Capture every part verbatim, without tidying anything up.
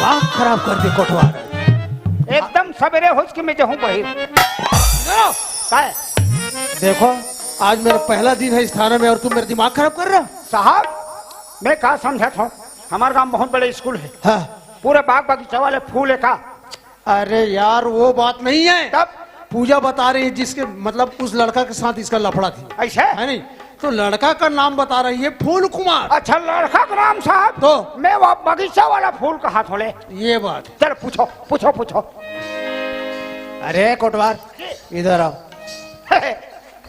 दिमाग खराब कर दे कोटवार। एकदम सवेरे होइस कि मैं जाहूं बहिर। काय? देखो, आज मेरा पहला दिन है इस थाना में और तुम मेरा दिमाग खराब कर रहे हो। साहब, मैं का समझत हूँ, हमारे गांव बहुत बड़े स्कूल है, हाँ। पूरे बाग बगीचा वाले फूल है का? अरे यार, वो बात नहीं है। तब? पूजा बता रही है जिसके, मतलब, उस लड़का के साथ इसका लफड़ा थी। ऐसे? है नहीं? तो लड़का का नाम बता रही है फूल कुमार। अच्छा, लड़का का नाम साहब? तो? मैं वो बगीचा वाला फूल कहा थोड़े। ये बात। चल पूछो, पूछो, पूछो। अरे कोटवार, इधर आओ।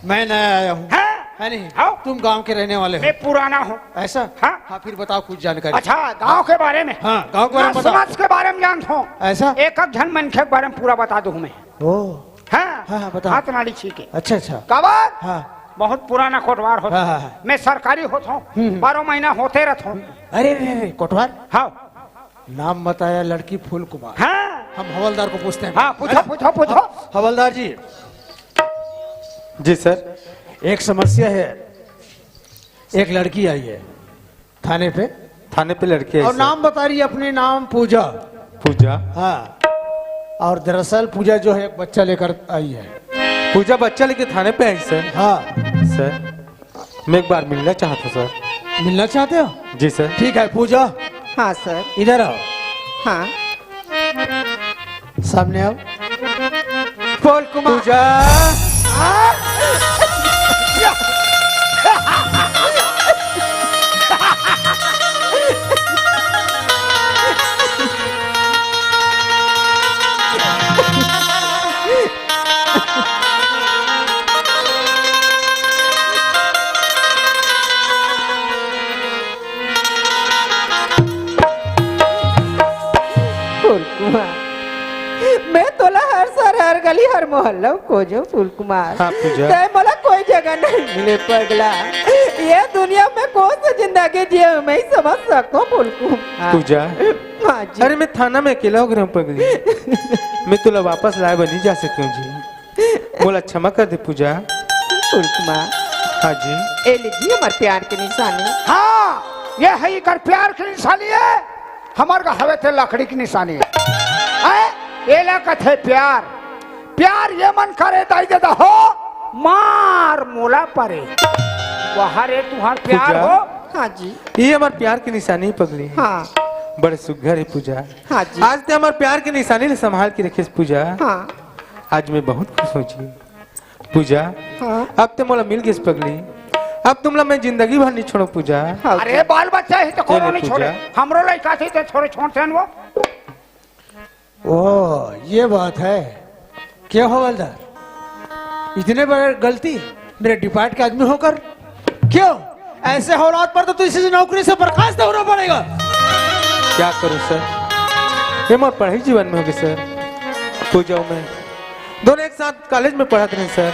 मैं नया आया हूँ। हाँ? है नहीं? हाँ। तुम गांव के रहने वाले हो। मैं पुराना हूँ। ऐसा? हाँ। हाँ, फिर बताओ कुछ जानकारी। अच्छा, गांव के बारे में? हाँ, गांव के बारे में नस बताओ। नस के बारे में जानता हूँ। ऐसा? एक एक झन मनखे के बारे में पूरा बता दूँ मैं। ओ। हाँ। हाँ, हाँ, बताओ। हाथ नाड़ी छीके। अच्छा, अच्छा। काबर? हाँ। बहुत पुराना कोटवार होत हूँ। हाँ, हाँ, हाँ। मैं सरकारी होत हूँ। हम्म, हम्म। बारह महीना होते रहत हूँ। अरे, अरे, अरे, कोटवार? हाँ। नाम बताया लड़की फूल कुमार। हाँ। हम हवलदार को पूछते हैं। हाँ, पूछो, है ना? पूछो, पूछो। हाँ, हवलदार जी। जी सर। एक समस्या है, एक लड़की आई है थाने पे। थाने पे लड़की आई और सर। नाम बता रही है अपने नाम पूजा। पूजा। हाँ, और दरअसल पूजा जो है एक बच्चा लेकर आई है। पूजा बच्चा लेके थाने पे आई सर। हाँ। सर, मैं एक बार मिलना चाहता हूँ सर। मिलना चाहते हो? जी सर। ठीक है पूजा, हाँ सर। इधर आओ। हाँ। सामने आओ। बोल कुमार। पूजा। फूल कुमार, मैं तोला हर शहर, हर गली, हर मोहल्ला म खोजों फूल कुमार। हाँ, पूजा। तैं मोला कोई जगह नहीं मिले पगला। ये दुनिया में कौन सी जिंदगी जिए मैं समझ सकूं फूल कुमार। पूजा। हाँ जी। अरे मैं थाना में अकेला हो गया हूँ पगली। मैं तोला वापस लाए बर नहीं जा सकूं जी। मोला क्षमा कर दे पूजा। फूल कुमार। हाँ जी। ए लीजिए हमारे प्यार की निशानी। हाँ, ये है इकर प्यार की निशानी है। हमार का हवे ते लकड़ी की निशानी है। हैं? एला कथे प्यार। प्यार ये मन करे दाई दे हो, मार मोला परे। वाह रे तुहार प्यार पूजा। हो। हाँ जी। ये हमार प्यार की निशानी पगली। हाँ। बड़े सुघर है पूजा। हाँ जी। आज ते हमार प्यार की निशानी ले संभाल के रखेस पूजा। हाँ। आज मैं बहुत खुश हूँ जी। पूजा, हाँ। अब ते मोला मिल गेस पगली। अब तुमला मैं जिंदगी भर नहीं छोड़ो पूजा। हाँ। अरे बाल बच्चा ही तो कोनो नहीं छोड़े। पूजा। हमरो लइका थी तो छोड़े छोड़ चैन वो। ओ, ये बात है। क्या हवलदार, इतने बड़े गलती मेरे डिपार्ट के आदमी होकर? क्यों? ऐसे हालात पर तो तुझे नौकरी से बर्खास्त होना पड़ेगा। क्या करूं सर, ये मोर पढ़ाई जीवन में होगी सर। पूजा अउ मैं दोनों एक साथ कॉलेज में पढ़त रहे सर,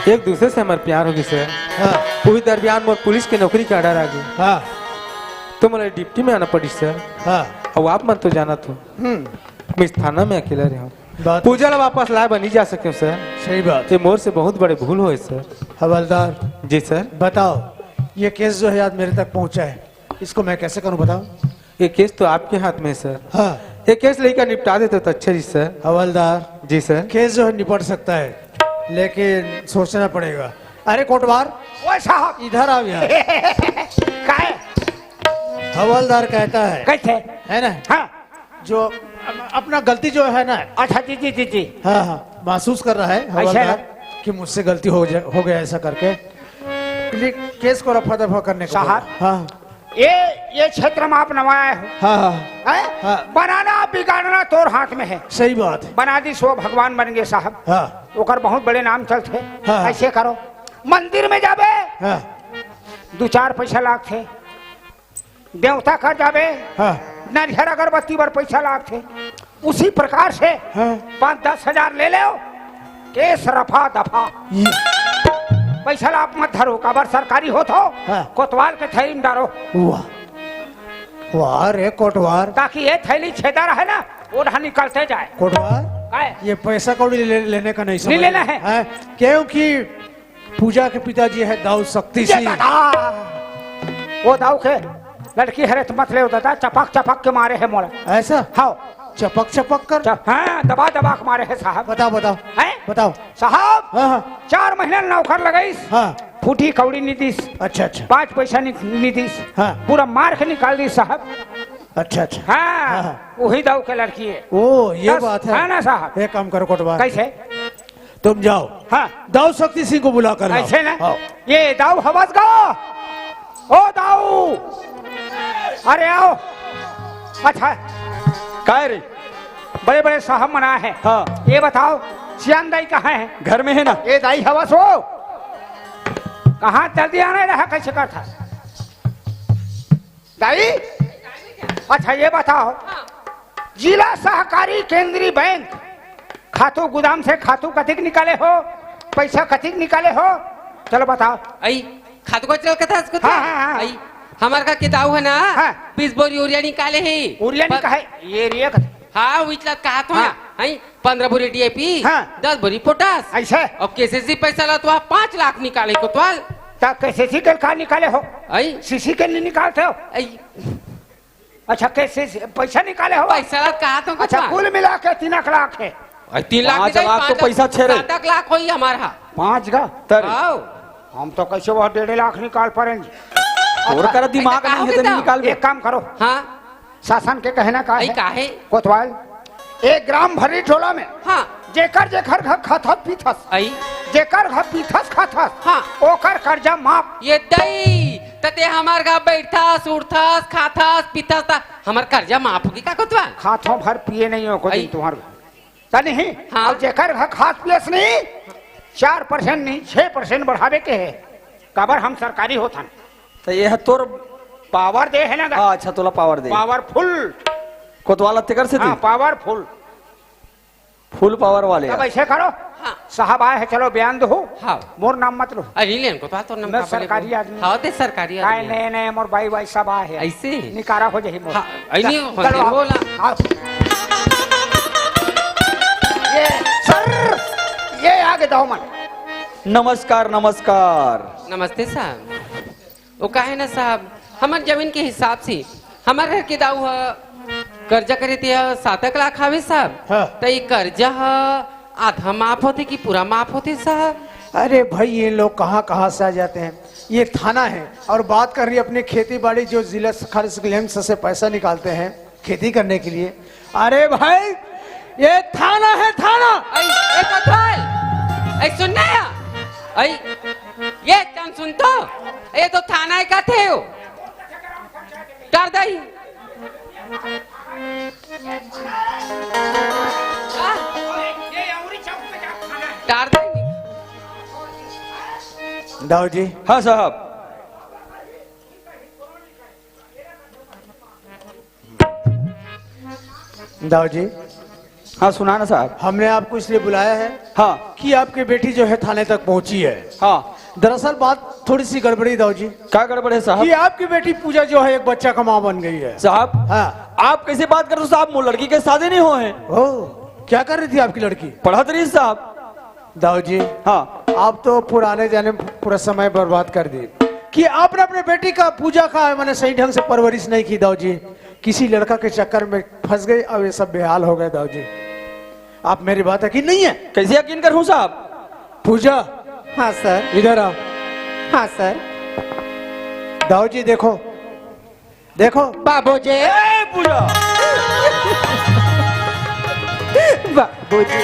एक दूसरे से हमार प्यार होगी सर। हाँ। वही दरमियान मोर पुलिस के नौकरी का ऑर्डर आ गई। हाँ। तो मोला ड्यूटी में आना पड़ी सर। हाँ। अब आप मन तो जानत हो, हम्म। मैं इस थाना में अकेला रहे हूँ। बात पूजा ला वापस लाए बर नहीं जा सके सर। सही बात। ये मोर से बहुत बड़े भूल होए सर। हवलदार। जी सर। बताओ, ये केस जो है आज मेरे तक पहुंचा है, इसको मैं कैसे करूं बताओ? ये केस तो आपके हाथ में है सर। हाँ। ये केस लेकर निपटा देते तो अच्छा जी सर। हवलदार। जी सर। केस जो है निपट सकता है, लेकिन सोचना पड़ेगा। अरे कोटवार, ओए साहब। इधर आओ यार। काय? हवलदार कहता है, कैसे? है ना? हाँ। जो अप-, अपना गलती जो है ना, अच्छा, जी, जी, जी, जी। हाँ, हाँ, महसूस कर रहा है ऐसा हवलदार ना? कि मुझसे गलती हो जा-, हो गया ऐसा करके। प्लीज केस को रफा दफा करने को साहब, बोला। हाँ। ये, ये क्षेत्र में आप नवा आए हो। हाँ, हाँ। हैं? हाँ। बनाना बिगाड़ना तोर हाथ में है। सही बात है। बना दी सो भगवान बन गए साहब। हाँ। ओकर बहुत बड़े नाम चलते। हाँ, हाँ। ऐसे करो, मंदिर में जाबे, हाँ। दो चार पैसा लागथे। देवता कर जाबे, हाँ। नरिहर अगरबत्ती बर पैसा लागथे। उसी प्रकार से हाँ। पाँच दस हजार ले लेव, केस रफा दफा। ये पैसा ला आप मत धरो, काबर सरकारी होत हो, हाँ। कोतवाल के थैली में डारो। वाह, वाह रे कोटवार। ताकि ये थैली छेदा रहे ना, वो ढा निकलते जाए। कोटवार, काय? ये पैसा कौड़ी ले, लेने का नहीं समझ लेना है। हैं? क्योंकि पूजा के पिताजी है दाऊ शक्ति ये सिंह। दादा! वो दाऊ के लड़की हरे त मत ले दादा, चपक चपक के मारे हे मोला। ऐसा? हाँ। चपक चपक कर? चप-, हाँ, दबा दबा के मारे हे साहब। बताओ, बताओ। हैं? बताओ। साहब, हाँ, हाँ। चार महीना नौकर लगाइस, हाँ। फूटी कौड़ी नहीं दिस। अच्छा, अच्छा। पाँच पैसा नहीं, नहीं दिस। हाँ। पूरा मार के निकाल दिस साहब। अच्छा, अच्छा। हाँ, हाँ, हाँ। वही दाऊ के लड़की है। ओ, ये दस, बात है। है ना साहब? एक काम करो कोटवाल। कैसे? तुम जाओ। हाँ। दाऊ शक्ति सिंह को बुला कर लाओ। ऐसे ना? हाँ। ये दाऊ हवस गा। ओ दाऊ। अरे आओ। अच्छा। काय रे? बड़े बड़े साहब मना है। हाँ। ये बताओ, सियान दाई कहाँ है? घर में है ना। ये दाई हवस हो। कहाँ जल्दी आने रहा, कैसे करता? दाई, अच्छा ये बताओ, जिला सहकारी केंद्रीय बैंक खातू गोदाम से खातू कतिक निकाले हो, पैसा कतिक निकाले हो, चलो बताओ। अई, खातू का चल कथा इसको हाँ, हाँ, हाँ। अई, हमार का किताऊ है ना, हाँ। बीस बोरी यूरिया निकाले ही। यूरिया पर निकाले, ये रिया कथा। हाँ, विचलत कहा तो हाँ। है। अई, पंद्रह बोरी डीएपी, हाँ। दस बोरी पोटास। ऐसे? और केसीसी पैसा ला तो आप पाँच लाख निकाले कोतवाल। ता केसीसी के का निकाले हो? अई? सीसी के नहीं निकालते हो? अई। अच्छा, केसीसी पैसा निकाले हो? पैसा ला कहा तो अच्छा, कोतवाल। कुल मिला के तीन लाख है। अई, तीन लाख पाँच नहीं, लाख तो पाँच पैसा छे रे। सात लाख होई हमारा। पाँच का? तर। आओ। हम तो कैसे वह डेढ़ लाख निकाल पाएंगे? और अच्छा, कर दिमाग ऐसा नहीं है तो कहा नहीं निकाल। एक काम करो। हाँ। शासन के कहना का अई है? का है? कोतवाल, एक ग्राम भरी टोला में हाँ। जेकर जेकर घर खाथस पीथस, अई? जेकर घर पीथस खाथस, हाँ। ओकर कर्जा माफ। ये दई, तते हमार घर बैठस, उठस, खाथस, पीथस, ता हमार कर्जा माफ होगी का कोतवाल? खाथो भर पिए नहीं हो को अई। दिन तुम्हार घर। त नहीं, हाँ। अब जेकर घर खास पियस नहीं, चार परसेंट नहीं, छह परसेंट बढ़ावे के है। काबर हम सरकारी होथन। तो ये है तोर पावर दे है ना गा? हाँ, अच्छा, तोला पावर दे। पावरफुल। कोतवाल तेकर से हाँ, थी? पावरफुल। फुल पावर वाले तब यार। ऐसे करो। हाँ। साहब आए हैं, चलो बयान दो। हाँ। मोर नाम मत लो। अरे, नहीं लेन कोतवाल, तोर नाम मैं का बोले सरकारी बोल? आदमी। हाँ, ते सरकारी काय आदमी है। नए नए मोर बाई वाई सब आए हैं। ऐसे? निकारा हो जाही मोर। हाँ, ऐ नहीं चल, हो चलो, जाही, आओ। बोला। आओ। ये सर, ये आगे दाव मन। नमस्कार, नमस्कार। नमस्ते साहब। वो काहे ना साहब, हमर जमीन के हिसाब से हमर घर के दाऊ ह कर्जा करे ते ह सात एक लाख हावे साहब। हाँ। त ये कर्जा ह आधा माफ होथे कि पूरा माफ होथे साहब? अरे भाई, ये लोग कहाँ कहाँ से आ जाते हैं। ये थाना है और बात कर रही है अपनी खेती बाड़ी, जो जिला खर्च क्लेम से पैसा निकालते हैं खेती करने के लिए। अरे भाई, ये थाना है, थाना। ऐ, ऐ कोतवाल, ऐ सुन ना या। ऐ, ये तन सुन तो, ये तो थाना है का थे हो? डर दई। आ? डर दई। दाऊ जी। हाँ साहब। दाऊ जी। हाँ, सुना ना साहब। हमने आपको इसलिए बुलाया है हाँ। कि आपकी बेटी जो है थाने तक पहुंची है। हाँ। दरअसल बात थोड़ी सी गड़बड़ी दाऊ जी। का गड़बड़ है साहब? कि आपकी बेटी पूजा जो है एक बच्चा का माँ बन गई है। साहब, हाँ। आप कैसे बात करते हो साहब? वो लड़की के शादी नहीं हुए हैं। ओ, क्या कर रही थी आपकी लड़की? पढ़त रही साहब। दाऊ जी, हाँ। आप तो पुराने जाने पूरा समय बर्बाद कर दिए कि आपने अपने बेटी का पूजा का मैंने सही ढंग से परवरिश नहीं की दाऊ जी। किसी लड़का के चक्कर में फंस गई, अब ये सब बेहाल हो गए दाऊ जी। आप मेरी बात यकीन नहीं है? कैसे यकीन करूं साहब? पूजा, हाँ सर। इधर आओ। हाँ सर। दाऊ जी देखो, देखो। बाबूजी। ए, पूजा। बाबूजी,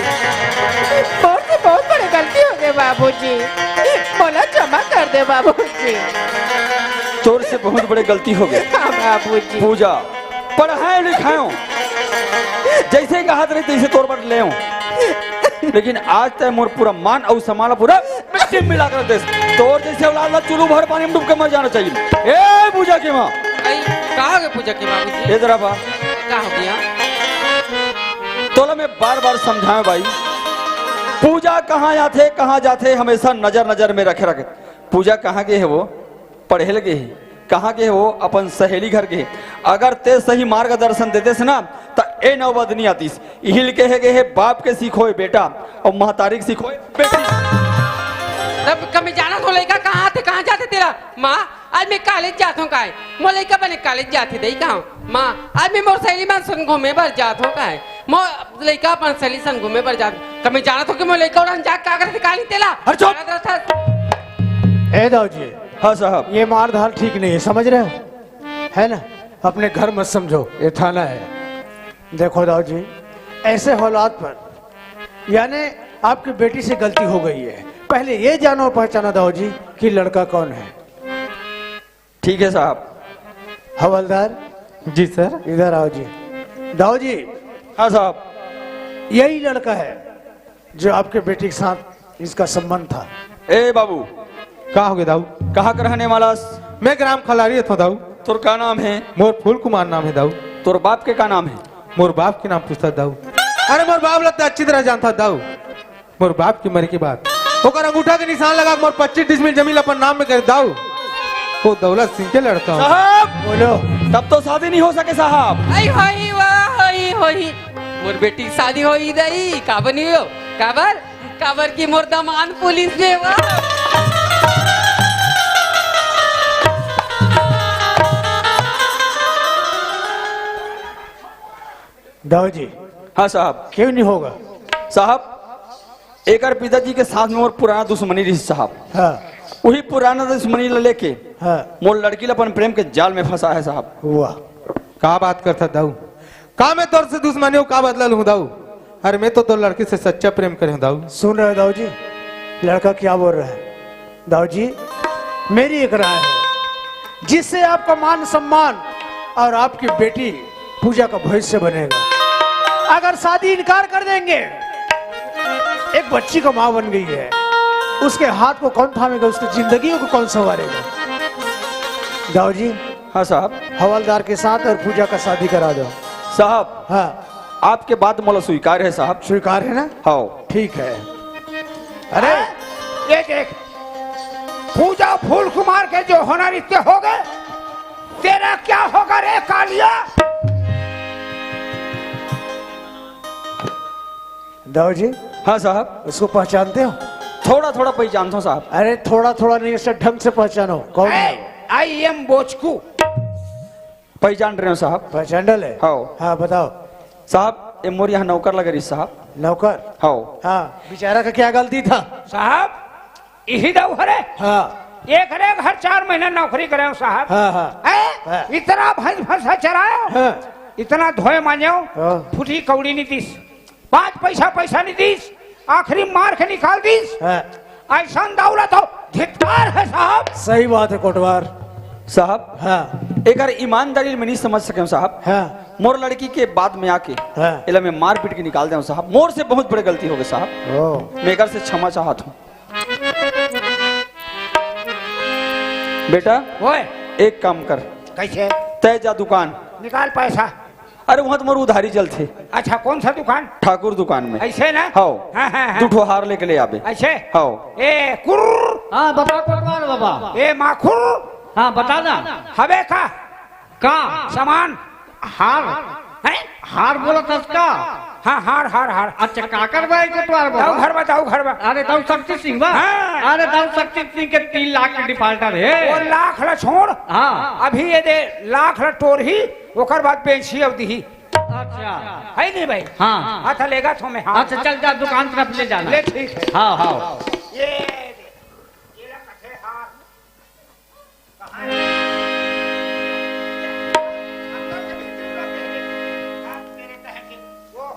मोर से बहुत बड़े गलती हो गए बाबूजी, मोला क्षमा कर दे बाबूजी। तोर से बहुत बड़े गलती हो गए। हाँ बाबूजी। पूजा, पढ़ाए लिखाए, जैसे कहा रहे तैसे तोर पर ले, लेकिन आज तय मोर पूरा मान और सम्मान पूरा मिट्टी में मिला कर दे। तोर जैसे औलाद ला चुल्लू भर पानी में डूब के मर जाना चाहिए। ए पूजा के माँ। अई, का हो गया पूजा के बाबूजी? ए जरा बा। का हो गया? तोला मैं बार बार समझाए भाई, पूजा कहाँ आथे, कहाँ जाथे, हमेशा नजर नजर में रखे रखे। पूजा कहाँ गए है वो? पढ़े लगे है। कहाँ गए है वो? अपन सहेली घर गए है। अगर ते सही मार्गदर्शन देते से ना, त ए नौबत नहीं आतीस। इही लिखे है गए है, बाप के सीखोए बेटा और महतारी के सीखोए बेटी। तब कमी जाना तो लइका कहाँ थे, कहाँ जाते तेरा माँ? आज मैं कॉलेज जात हूँ काय? मोर लइका बने कॉलेज जात हे दई कहाँ? माँ, आज मैं मोर सहेली मन संग घूमे बर जात हूँ काय? मोर लइका अपन सहेली संग घूमे बर जात, का मैं जानत हूँ कि मोर लइका उड़ान जा का करथे, का नहीं तेला? अरे चुप! जानत रहथस। ए दाऊ जी, हाँ साहब। ये मारधार ठीक नहीं है, समझ रहे हो? है ना? अपने घर मत समझो, ये थाना है। देखो दाऊ जी, ऐसे हालात पर, यानी आपकी बेटी से गलती हो गई है। पहले ये जानो पहचानो दाऊ जी कि लड़का कौन है। ठीक है साहब। हवलदार। जी सर। इधर आओ जी। दाऊ जी। हाँ साहब। यही लड़का है जो आपके बेटी के साथ इसका संबंध था। ए बाबू। का होगे दाऊ? कहाँ का रहने वाला? मैं ग्राम खलारी था दाऊ। तोर का नाम है? मोर फूल कुमार नाम है दाऊ। तोर बाप के का नाम है? मोर बाप के नाम पूछता दाऊ। अरे मोर बाप ला तो अच्छी तरह जानता दाऊ। मोर बाप के मरे के बाद ओकर अंगूठा के निशान लगा के मोर पच्चीस डिसमिल जमीन अपन नाम में कर दाऊ। वो दौलत सिंह के लड़का हूँ। साहब! बोलो। तब तो शादी नहीं हो सके साहब। आई होई वाह होई होई। मोर बेटी के शादी होई दई, काबर नहीं हो? काबर? काबर कि मोर दमान पुलिस में वा। दाऊ जी। हाँ साहब। क्यों नहीं होगा? साहब, एकर पिताजी के साथ में मोर पुराना दुश्मनी रही साहब। हाँ। वही पुराना दुश्मनी ला लेके हाँ। मोर लड़की ला अपन प्रेम के जाल में फंसा है साहब। वाह। का बात करता दाऊ? का मैं तोर से दुश्मनी हूँ, का बदला लूँ दाऊ? अरे मैं तो तोर लड़की से सच्चा प्रेम करे हूँ दाऊ। सुन रहे हो दाऊ जी, लड़का क्या बोल रहा है? दाऊ जी, मेरी एक राय है, जिससे आपका मान सम्मान और आपकी बेटी पूजा का भविष्य बनेगा। अगर शादी इनकार कर देंगे, एक बच्ची का माँ बन गई है, उसके हाथ को कौन थामेगा, उसकी जिंदगी को कौन संवारेगा? दाऊ जी, हाँ साहब। हवलदार के साथ और पूजा का शादी करा दो। साहब, हाँ। आपके बात मोला स्वीकार है साहब। स्वीकार है ना? हाँ। ठीक है। अरे, ये देख, पूजा फूल कुमार के जो होना रिश्ते हो गए, तेरा क्या होगा रे कालिया? दाऊ जी। हाँ साहब। उसको पहचानते हो? थोड़ा थोड़ा पहचानता हूँ साहब। अरे थोड़ा थोड़ा नहीं, उसे ढंग से पहचानो। कौन है? I am Bochku. पहचान रहे हो साहब? पहचान डाले? हाँ। हाँ, बताओ। साहब, ये मोर यहाँ नौकर लगे रही साहब। नौकर? हाँ। हाँ, बेचारा का क्या गलती था? साहब, यही दाऊ हरे। हाँ। एक रे घर चार महीना नौकरी करे हो साहब। हाँ, हाँ। हैं? हाँ। इतना भैंस भैंसा चरायो, हाँ। इतना धोए मांजे हो, हाँ। फूटी कौड़ी नहीं दीस, पाँच पैसा पैसा नहीं दीस, आखिरी मार के निकाल दीस। हाँ। ऐसा दाऊ ला तो धिक्कार है साहब। सही बात है कोटवार। साहब, हाँ। एकर ईमानदारी में नहीं समझ सके हूँ साहब। हाँ। मोर लड़की के बाद में आके हाँ। एला मैं मार पीट के निकाल दे हूँ साहब। मोर से बहुत बड़े गलती हो गए साहब। ओ। मैं एकर से क्षमा चाहत हूँ। बेटा, ओए। एक काम कर। कैसे? तय जा दुकान। निकाल पैसा। अरे, वहाँ तो मोर उधारी चलथे। अच्छा, कौन सा दुकान? ठाकुर दुकान में। ऐसे ना? हाँ। हाँ, हाँ, हाँ। दू ठो हार लेके ले आबे। ऐसे? हाँ। ए, कुर्र। हाँ, बता कोटवार बाबा। ए, माखुर। हाँ, बता ना। हवे का? का? सामान। हार। हैं? हार बोलत हस का? हाँ, हार, हार, हार। अच्छा, काकर बा, कोटवार बा? दाऊ घर बा, दाऊ घर बा। अरे, दाऊ शक्ति सिंह बा? हाँ। अरे, दाऊ शक्ति सिंह के तीन लाख के defaulter हे। वो लाख ला छोड़। हाँ। अभी ये दे, लाख ला टोरही, ओकर बाद बेंची अउ दिही। अच्छा। है नहीं भाई? हाँ। हाँ, तो लेगा तो मैं, हाँ। अच्छा, चल जा, दुकान तरफ ले जाना। ले, ठीक है। हाँ, हाँ। ये, ये ला कथे हार। कहाँ है? अंदर के भीतर रखे हैं। आप मेरे कहे कि वो, वो,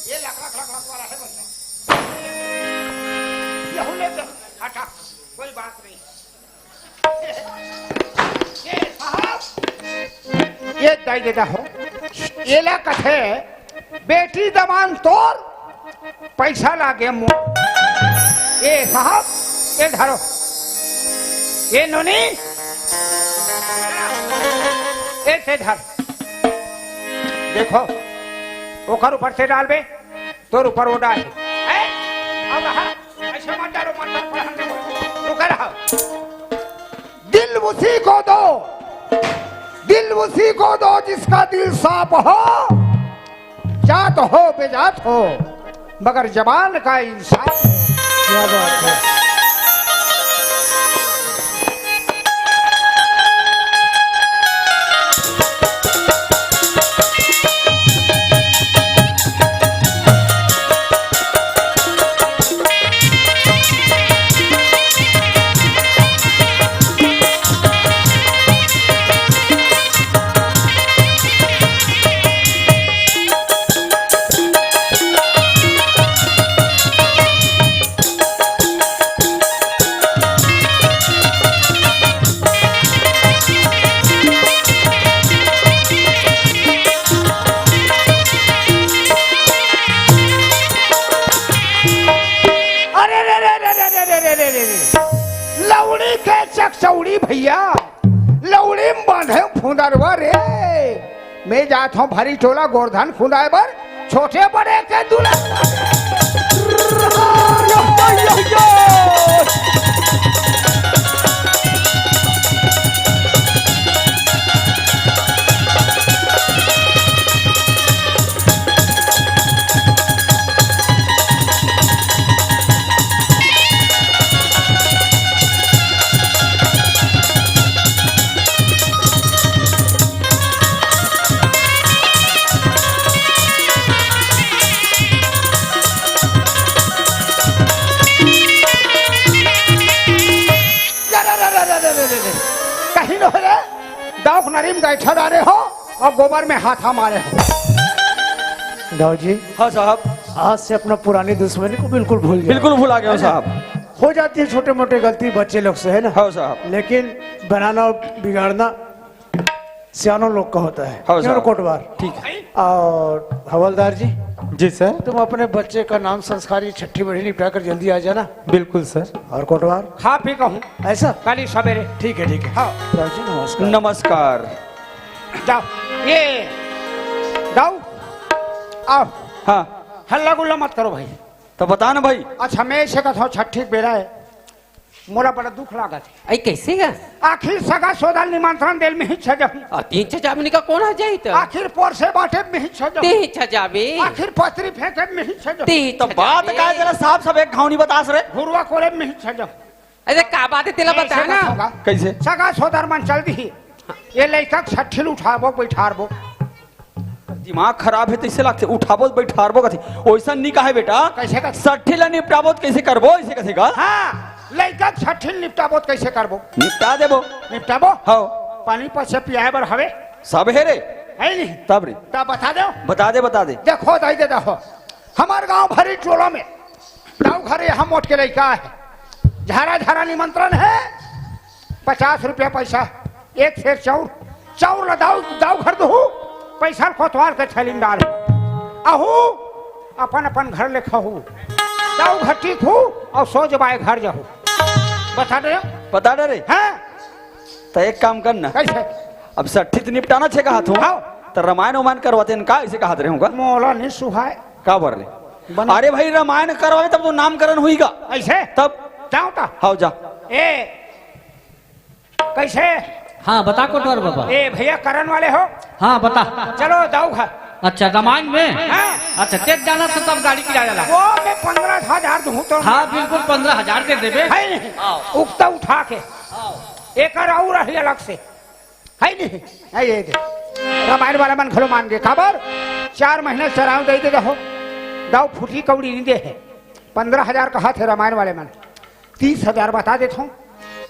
ये लक, लक, लक, लक वाला है बच्चा। ये हो ले दे, हटा, कोई बात नहीं। ये साहब, ये दाई देता हो, ये ला कथे, बेटी दमान तोर, पैसा लागे मोर। ए साहब, ए धरो। ए नोनी, ए से धर। देखो, ओकर ऊपर से डालबे, तोर ऊपर वो डाल। ए, अब रहा, ऐसे मत डालो, मत डालो, पढ़ने दो। रुका रहा। दिल उसी को दो, दिल उसी को दो जिसका दिल साफ हो, जात हो बेजात हो, मगर जबान का इंसाफ हो। क्या बात है। भैया, लौड़ी म बांधे फुंदरवा रे। मैं जात हूँ भारी टोला गोरधन खुंदाए बर, छोटे बड़े के दुला। कहीं नो रे, दौख नरीम गैठा डारे हो और गोबर में हाथा मारे हो। दाऊ जी, हाँ साहब। आज से अपना पुरानी दुश्मनी को बिल्कुल भूल जाओ। बिल्कुल भुला गया हूँ साहब। हो जाती है छोटे मोटे गलती बच्चे लोग से, है ना? हाँ साहब। लेकिन बनाना और बिगाड़ना सियानों लोग का होता है। हाँ क्यों साहब। कोटवार? ठीक है। और हवलदार जी, जी सर। तुम अपने बच्चे का नाम संस्कार ये छठी बढ़ी निपटा कर जल्दी आ जाना। बिल्कुल सर। और कोटवार? खा पी कहूँ। ऐसा? कल ही सवेरे। ठीक है, ठीक है। हाँ। दाऊ जी, नमस्कार। नमस्कार। जाओ, ये दाऊ, आओ। हाँ। हल्ला गुल्ला मत करो भाई। तो बता ना भाई। अच्छा, मैं ऐसे कथा छठी के बेरा है, मोला बड़ा दुख लागत है। अई कैसे गा? आखिर सगा सोदर निमंत्रण देल में ही छजम। आ, तीन छजाबनी का कौन आ जाई तो? आखिर पोरसे बाटे में ही छजम। तीन छजाबी। आखिर पत्री फेंके में ही छजम। तीन तो बात छजाबी। का जरा साफ साफ एक घावनी बतास रे। घुरवा कोरे में ही छजम। अरे का बात है, तेला बता ना। कैसे? सगा सोदर मन चल दी। ये लइका छठी ल उठाबो, बैठारबो। दिमाग खराब है, तैसे लगते उठाबो, बैठारबो कथी। ओइसन नहीं कहे बेटा। कैसे कथी? छठी ला निपटाबो त कैसे करबो, ऐसे कथे का? हाँ, लइका छठी ल निपटाबो त कैसे करबो? निपटा देबो। निपटाबो? हाँ। पानी पसे पियाए बर हवे? सब है रे। है नहीं? तब रे। तब बता दो। बता दे, बता दे। देखो, दाई दे दहो। हमार गांव भरी टोला में दाऊ घर यहाँ मोट के लइका है, झारा झारा निमंत्रण है, पचास रुपया पैसा, एक सेर चाउर, चाउर ला दाऊ, दाऊ घर दहू, पैसा ल कोतवाल के थैली में डाल। अहू अपन अपन घर ले खहू, दाऊ घर ठीक हू और सो जबाए घर जहू। बता दे। बता दे रे। हैं? तो एक काम करना। कैसे? अब छठी त निपटाना छे कहा तू। हाँ। तो रामायण उमायण करवाते हैं का, ऐसे कहा रहे होगा। मोला नहीं सुहाए। का बर रे? बना। अरे भाई, रामायण करवावे तब तो नामकरण हुई का। ऐसे? तब? जाओ ता। हाँ, जा। ए, कैसे? हाँ, बता कोटवार बाबा। ए, भैया, करण वाले हो? हाँ, बता। चलो, दाऊ घर। अच्छा, रामायण में? हाँ। अच्छा, तेज जाना से तब गाड़ी किराया ला। वो मैं पन्द्रह हजार दूँ तो। हाँ, बिल्कुल, पन्द्रह हजार दे देबे। है नहीं? हाँ। उगता उठा के। एकर और रही अलग से। है नहीं? है ये दे। रामायण वाला मन घलो मान गे। काबर? चार महीना चराव दे दे रहो। दाऊ फूटी कौड़ी नहीं दे है। पन्द्रह हजार कहा थे रामायण वाले मन। तीस हजार बता देत हूँ।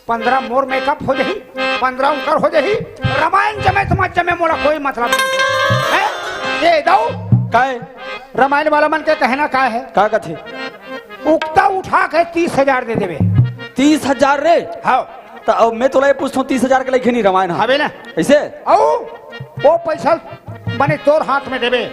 पन्द्रह मोर मेकअप हो जाही, पन्द्रह उनकर हो जाही। रामायण जमे त मत जमे, मोला कोई मतलब नहीं है। ए दाऊ, काय? रामायण वाला मन के कहना काय है? का कथे? उगता उठा के तीस हजार दे देबे। तीस हजार रे? हाँ। त अब मैं तोला ये पूछथों, तीस हजार के लइके नहीं रामायण ह? हवे ना। ऐसे? अउ वो पैसा बने तोर हाथ में देबे,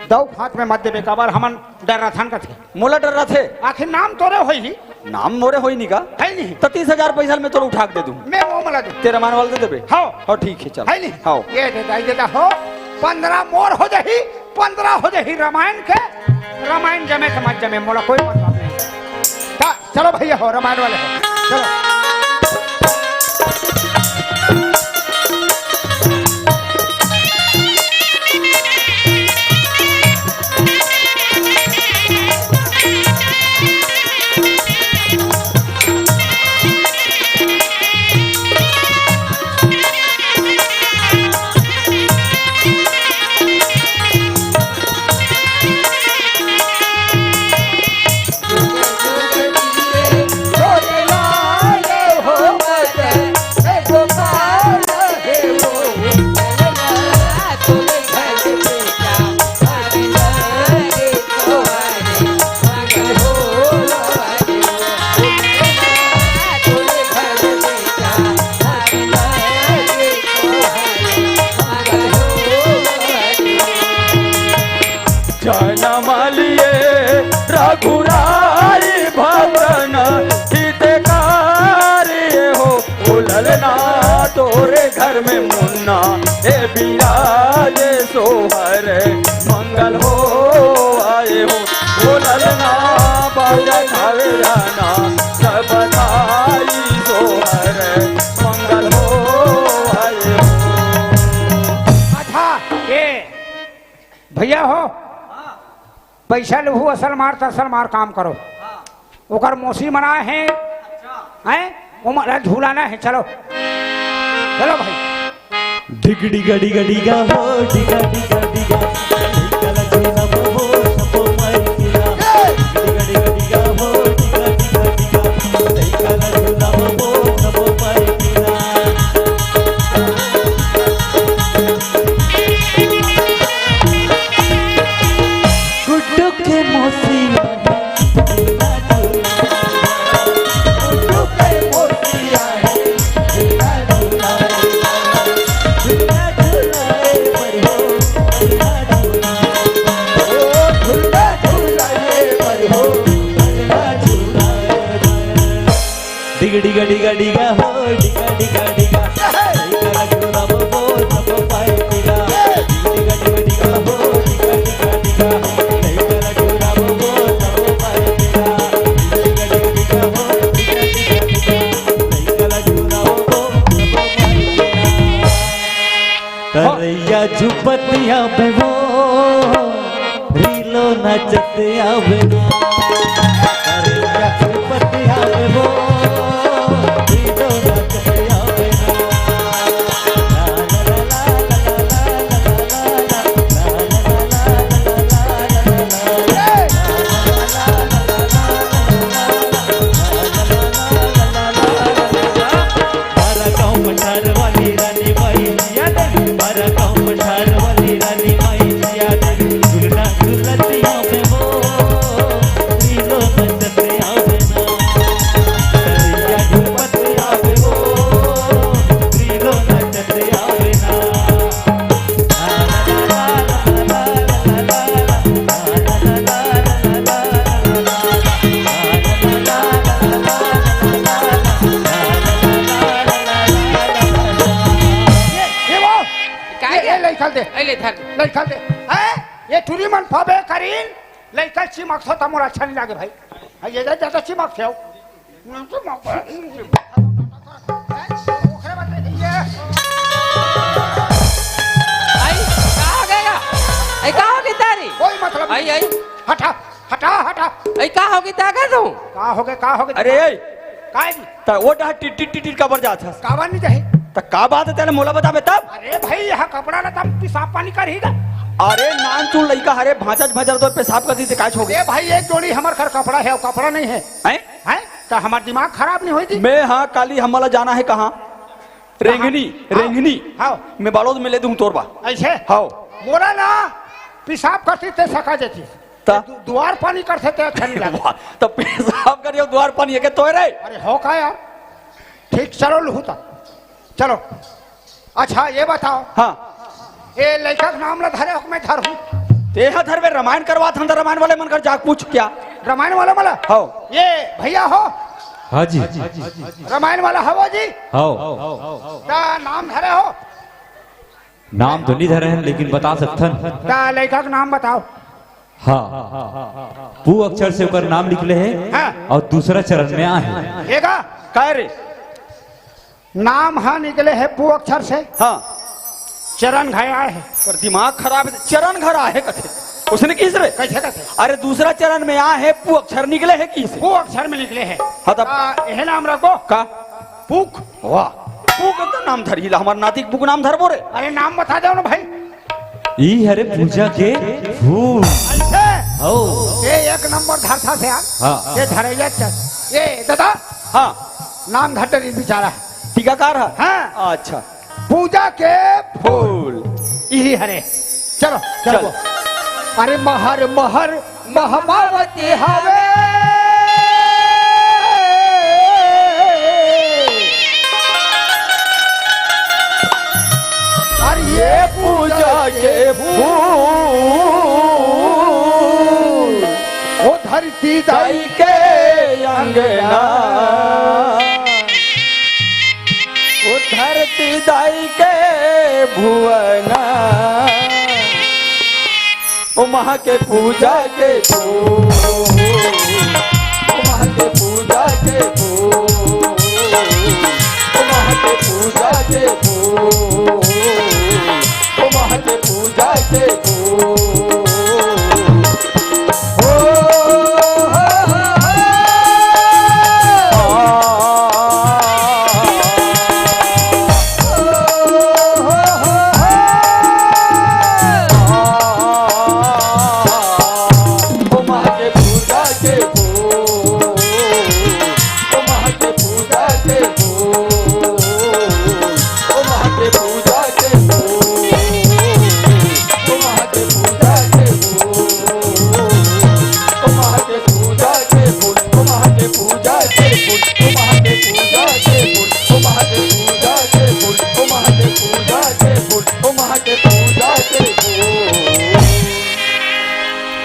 दाऊ हाथ में मत देबे, काबर हमन डर्राथन कथे। मोला डर्राथे? आखिर नाम तोरे होही। नाम मोरे होही नहीं का? है नहीं। त तीस हजार पैसा मैं तोला उठा के दे दूँ। मैं वो मला दूँ। तेरा मान वाला दे देबे? हाँ। हाँ, ठीक है, चल। है नहीं? हाँ। ये दे दाई देता हो, पन्द्रह मोर हो जाही, पन्द्रह हो जाही रामायण के। रामायण जमे त मत जमे, मोला कोई मतलब नहीं। का चलो भैया हो, रामायण वाले हो, चलो। अरे मंगल हो आए हो, बोलल ना बाजत हवे आना, सब थाई सोहर मंगल हो आए हो। अच्छा, ये भैया हो, पैसा लुहू, असल मार, त असल मार काम करो। ओकर मौसी मना है, हैं? वो मला झूलाना है, चलो, चलो भाई। डिग डिगा डिगा डिगा हो, डिगा डिगा डिगा, लइका ला झूलाबो हो, सबो माई पीला। डिगा डिगा डिगा हो, डिगा डिगा डिगा, लइका ला झूलाबो हो, सबो माई पीला। गुड्डू के मौसी डिग डिग डिग डिग हो, डिग डिग डिग। लइका ला झूलाबो हो, सबो पाए पीला। डिग डिग डिग हो, डिग डिग डिग। लइका ला झूलाबो हो, सबो पाए पीला। डिग डिग डिग हो, डिग डिग डिग। लइका ला झूलाबो हो, सबो पाए पीला। तरैया झुपतिया में वो रीलो नचतिया में ना। तरैया झुपतिया में वो रीलो नचतिया में ना। हमारा गाँव में ठार वाली रानी माई जिया दे, हमारा गाँव में ठार वाली रानी माई जिया दे। झुलना झुलतिया में वो रीलो नचतिया में ना। तरैया झुपतिया में वो रीलो नचतिया में ना। ये, ये वो, काय ये, क्या? ये लइका दे। ए, ले धर। लइका दे। हैं? ये टुरी मन पाबे करीन, लइका चिमकथो त मोला अच्छा नहीं लागे भाई। हाँ, ये ज्यादा चिमकथे हो। आई, का हो गया? आई, का हो गया तारी? कोई मतलब आई, नहीं। आई। हटा, हटा, हटा। आई, का हो गया ताका तू? का हो गया, का हो गया? अरे, ए। काय जी? त ओ डहा टिट टिट टिट टिट काबर जात हस? काबर नहीं जाही? त का बात है तेला मोला बताबे तब? अरे भाई, यहाँ कपड़ा ला तब पेशाब पानी करही गा। अरे नान तू लइका हरे भांचर भांचर तो पेशाब कर दी ते काय हो गया? ए भाई, एक जोड़ी हमर घर कपड़ा है, कपड़ा नहीं है। हैं? हैं? त हमार दिमाग खराब नहीं होई जी? मैं हाँ, काली हमला जाना है कहाँ? रेंगनी, हाँ। रेंगनी। हाँ। मैं बालोद में ले दूँ तोर बा। ऐसे? हाँ। मोला ना पेशाब करती ते सका जाती। त? दु-, दुआर पानी करथे ते अच्छा नहीं लगे। वाह, त पेशाब करियो दुआर पानी है के तोय रे? अरे हो का यार? ठीक, चलो लुहू त। चलो। अच्छा, ये बताओ। हाँ। ए लइका के नाम ला धरे हो के मैं धरहूँ? तेहा धरबे, रामायण करवात हन त रामायण वाले मन कर जाके पूछ क्या? रामायण वाला मला? हव। ये भैया हो? हाँ जी। रामायण वाला हवो जी? हव। त नाम धरे हो? नाम तो नहीं धरे हैं, लेकिन बता सकथन। त लइका के नाम बताओ। हाँ, पू अक्षर से ओकर नाम निकले है हाँ। और दूसरा चरण में आ है। ये का? काय रे? नाम हा निकले है पू अक्षर से। हाँ। चरण घाय आए है। पर दिमाग खराब है, चरण घर आहे कथे। उसने किस रे? कैसे कथे? अरे दूसरा चरण में आ है, पू अक्षर निकले है किस? पू अक्षर में निकले है। हाँ, तब आ, यह नाम रखो। का? पूक। वाह। पूक तो नाम धर, इला हमार नाती के पूक नाम धरबो रे। अरे नाम बता दो ना भाई। ई हरे पूजा के फूल। ऐसे? हो। ये एक नंबर धरथा से यार। हाँ। ये धरैया चल। ये दादा। हाँ। नाम धर डरी बेचारा। टीकाकार है? हाँ। अच्छा। पूजा के फूल। फूल। यही हरे। चलो, चलो। चल। अरे महर महर महमावती हवे। अरे ये पूजा के फूल, ओ धरती दाई के अंगना, ओ धरती दाई के भुवना। ओ माँ के पूजा के फूल, ओ माँ के पूजा के फूल, ओ माँ के पूजा के फूल, ओ माँ के पूजा के फूल। ओ, हो, हो, हो।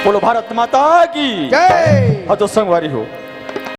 बोलो भारत माता की। जय। हाँ तो संगवारी हो,